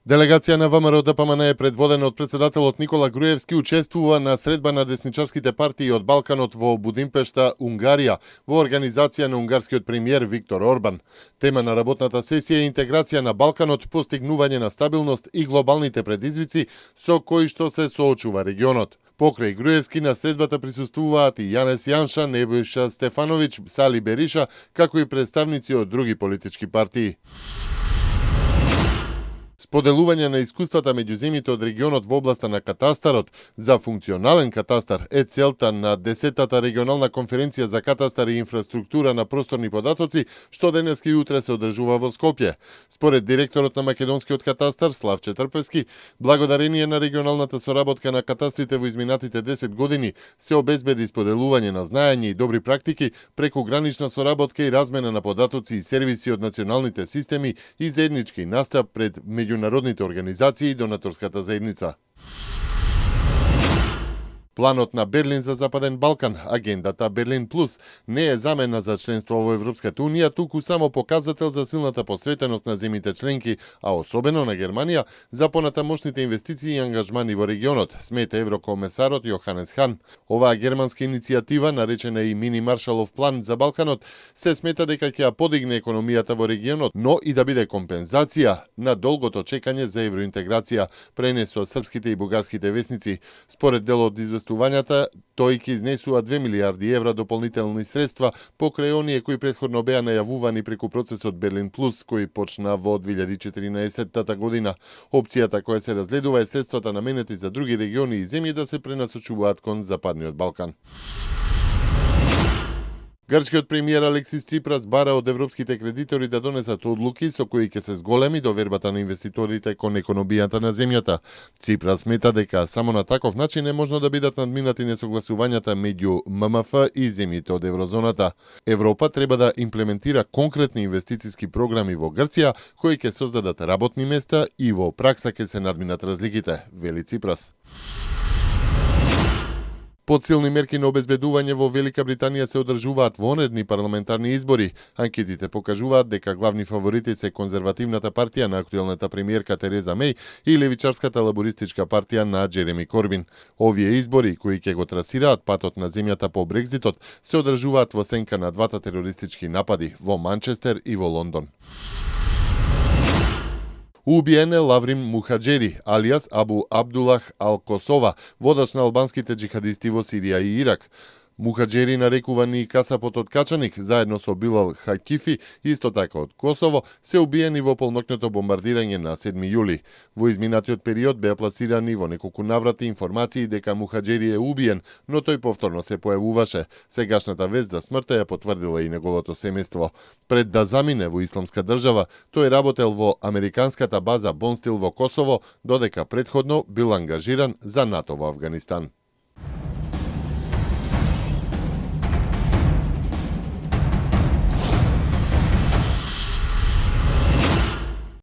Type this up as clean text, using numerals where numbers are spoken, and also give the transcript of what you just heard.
Делегација на ВМРО ДПМН е предводена од председателот Никола Груевски учествува на средба на десничарските партии од Балканот во Будимпешта, Унгарија, во организација на унгарскиот премиер Виктор Орбан. Тема на работната сесија е интеграција на Балканот, постигнување на стабилност и глобалните предизвици со кои што се соочува регионот. Покрај Груевски на средбата присуствуваат и Јанес Јанша, Небојша Стефановиќ, Сали Бериша, како и представници од други политички партии. Споделување на искуствата меѓу земјите од регионот во областа на катастарот за функционален катастар е целта на 10-та регионална конференција за катастар и инфраструктура на просторни податоци, што денеска и утре се одржува во Скопје. Според директорот на македонскиот катастар Славче Трпевски, благодарение на регионалната соработка на катастрите во изминатите 10 години се обезбеди споделување на знаење и добри практики преку гранична соработка и размена на податоци и сервиси од националните системи и заеднички настап пред меѓународните организации и донаторската заедница. Планот на Берлин за Западен Балкан, агендата Берлин Плюс, не е замена за членство во Европската Унија, туку само показател за силната посветеност на земјите членки, а особено на Германија, за понатамошните инвестиции и ангажмани во регионот, смета еврокомесарот Јоханес Хан. Оваа германска иницијатива, наречена и мини Маршалов план за Балканот, се смета дека ќе ја подигне економијата во регионот, но и да биде компензација на долгото чекање за евроинтеграција, пренесоа српските и бугарските весници. Според дел од известувањата, тој ќе изнесува 2 милиарди евра дополнителни средства покрај оние кои претходно беа најавувани преку процесот Берлин Плюс, кој почна во 2014 година. Опцијата која се разгледува е средствата наменети за други региони и земји да се пренасочуваат кон Западниот Балкан. Грчкиот премиер Алексис Ципрас бара од европските кредитори да донесат одлуки со кои ќе се зголеми довербата на инвеститорите кон економијата на земјата. Ципрас смета дека само на таков начин е можно да бидат надминати несогласувањата меѓу ММФ и земјите од еврозоната. Европа треба да имплементира конкретни инвестициски програми во Грција кои ќе создадат работни места и во пракса ќе се надминат разликите, вели Ципрас. Подсилни мерки на обезбедување во Велика Британија се одржуваат во онредни парламентарни избори. Анкетите покажуваат дека главни фаворити се конзервативната партија на актуелната премиерка Тереза Меј и левичарската лабористичка партија на Джереми Корбин. Овие избори, кои ќе го трасираат патот на земјата по Брекзитот, се одржуваат во сенка на двата терористички напади во Манчестер и во Лондон. Убиен е Лаврим Мухаџери, алијас Абу Абдулах Ал-Косова, водач на албанските джихадисти во Сирија и Ирак. Мухаџери, нарекуван и касапот од Качаник, заедно со Билал Хакифи, исто така од Косово, се убиени во полноќното бомбардирање на 7 јули. Во изминатиот период беа пласирани во неколку наврати информации дека Мухаџери е убиен, но тој повторно се појавуваше. Сегашната вест за смртта ја потврдила и неговото семејство. Пред да замине во Исламска држава, тој работел во американската база Бонстил во Косово, додека претходно бил ангажиран за НАТО во Авганистан.